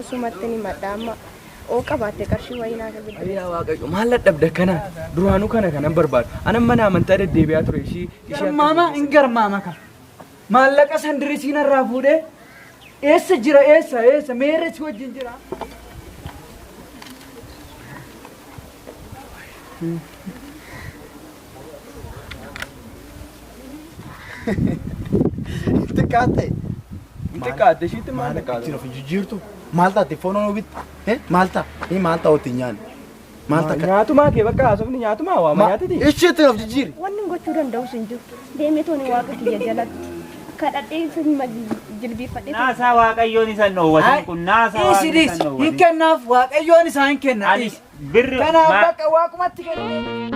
sumatti ni madha amma oo qabaatte qarshii wayii naa kenni. Yaa Waaqayyo maal dadhabda kana duraanuu kana kanan barbaadu. Anan mana amantaa deddeebi'aa ture ishii ishii akka Garmaama hin garmaama ka. Maallaqa san dirisiin irraa fuudhee eessa jira eessa eessa meerre si wajjin jira. Xiqqaatte. Xiqqaatte ishiitti maal Maal xiqqaate? ittiin of jijjiirtu? Maal taate foon onuu bitti? Maal ta'a? Maal ta'a ittiin nyaanne? Maal ta'a? Nyaatumaa kee bakka haasofni nyaatumaa waama nyaatiti. Ishii ittiin of jijjiiri. Wanni hin gochuu danda'us hin jiru. Deemee tooni waaqa kiyya jalatti kadhadhee sin jilbiifadhee. Naasaa Waaqayyoon isa hin dhoowwatin kun naasaa Dhiisi Waaqni isa hin dhiisi hin dhoowwatin. kennaaf waaqayyoon isaa hin kenna Ani dhiisi. birri Kanaaf maa- bakka waaqumatti kenne.